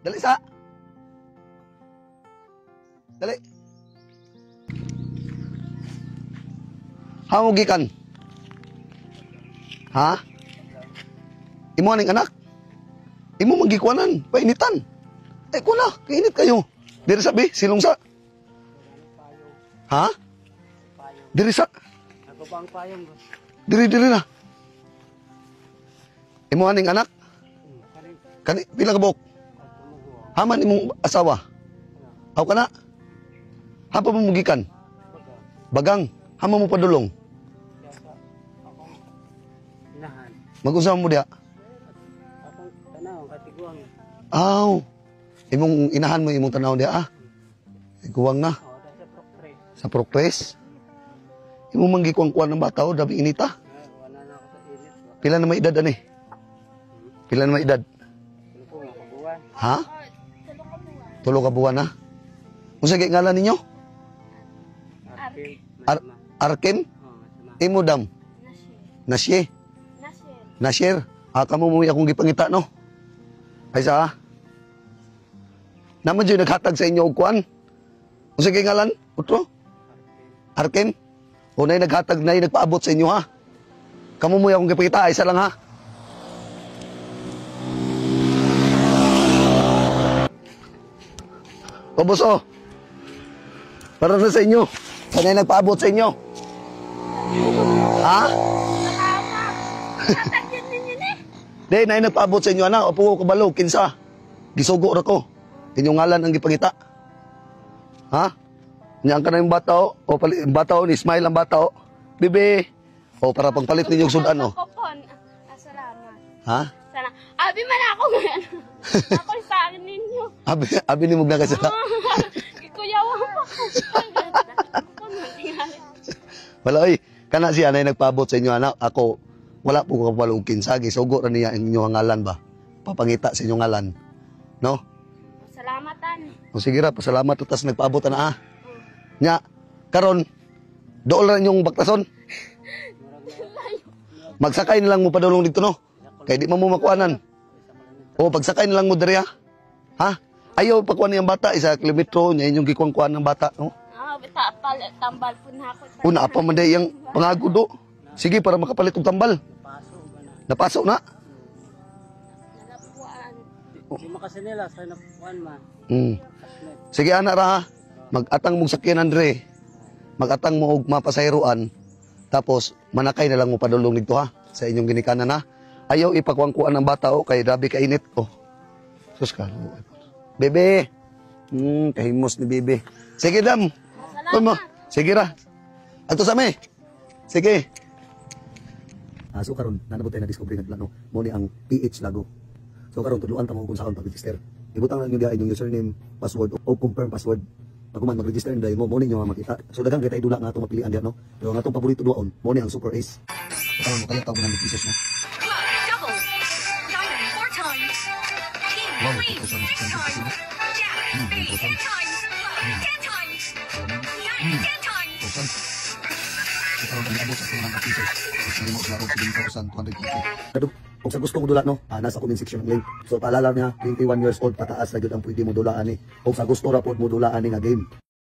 Dali sa. Dali. Hamo gikan. Ha? Imo aning anak? Imo manggikuanan, painitan. Ay kuna, kainit kayo. Diri sa bi, silong sa. Ha? Diri sa. Nagbabang payong. Diri diri na. Imo aning anak? Kani pila ka buok? Haman imong asawa. Aw kana. Hapa mo mugikan. Bagang, hama mo padulong. Inahan. Mag-usama mo diha. Akong tanaw, katiguang. Aw. Imong inahan mo imong tanaw diha ah. Iguwang na Oh, dahil sa proktre. Sa progress. Imong manggikuang-kuan ng bata o dami inita. Wala na ako sa init. Pila na may edad ani? Pila na may edad? Ano po, mga kabuwan. Ha? Tulo ka buwan na. Unsa kay ngalan ninyo? Arkim. Arkim? Oh, masama. Imo dam. Nasye. Nasyer. Ah, kamo mo akong gipangita no. Ay sa ah. Naman dyan naghatag sa inyo og kuan. Unsa kay ngalan? Utro? Arkim. O nay naghatag nay nagpaabot sa inyo ha. Kamo mo akong gipangita ay isa lang ha. O boss oh. Para na sa inyo. Kanay nagpaabot sa inyo. Ha? Di, nay nagpaabot sa inyo, ana. Opo ko kabalo, kinsa. Gisugo ra ko. Inyong ngalan ang gipangita. Ha? Niyang ka na yung bata, oh. O, pali, yung bata, oh, ni Smile ang bata, oh. Bebe. O, para pagpalit ninyo yung sudan, oh. Kopon. Ah, salamat. Ha? Sana. Abi man ako ngayon. Ako sa akin ninyo. Abi, abi ni Mugna kasi. Ikuyawan pa ko. Kopon, tingali. Wala, oy. Kana siya, nay nagpaabot sa inyo, ana. Ako, wala po ko kabalo og kinsa. Gisugo ra niya ang inyong ngalan ba? Papangita sa inyong ngalan. No? Salamatan. O sige ra, pasalamat tas nagpaabot na ah. Nya, karon dool ra inyong baktason. Magsakay na lang mo padulong dito no. Kay di man mo makuanan. O pagsakay na lang mo diri ha. Ha? Ayaw pakuan niyang bata isa kilometro nya inyong gikuan-kuan ng bata no. Ah, bita pal tambal po na ako. Una pa man day yang pangagudo. Sige para makapalit og tambal. Paso ba na? Napaso na. Nalapuan. Di makasi nila sa napuan man. Kasmet. Sige ana ra ha. Magatang mong sakyan Andre. Magatang mo og mapasayroan. Tapos manakay na lang mo padulong dito ha sa inyong ginikanan ha. Ayaw ipakuangkuan ng bata o kay grabe kainit oh. Sus ka. Bebe. Kahimos ni bebe. Sige dam. Mo. Sige ra. Ato sa mi. Sige. Ah, so karon nanabot tayo na discovery nga plano mo ni ang PH Lago. So karon tudluan ta mo kung saan pag-register. Ibutang lang ninyo diha inyong username, password o confirm password. Pag human mag-register na mo, mo ninyo nga makita. So daghang kay dula nga atong mapilian diha no. Pero ang atong paborito duwaon, mo ni ang Super Ace. Karon mo kaya tawag ng pesos no. Double. Diamond four times. King Wow, queen 2,600 six times. pesos. Jack spade 1,000. eight times. 10 times. Nine 10 times. 1,000. So karon ang abot sa 200 pesos. Is mo laro 7,250. Kadto kung sa gusto mo dula no, ah, nasa comment section ang link. So paalala niya, 21 years old pataas na gyud ang pwede mo dulaan ni. Kung sa gusto ra pod mo dulaan ni nga game.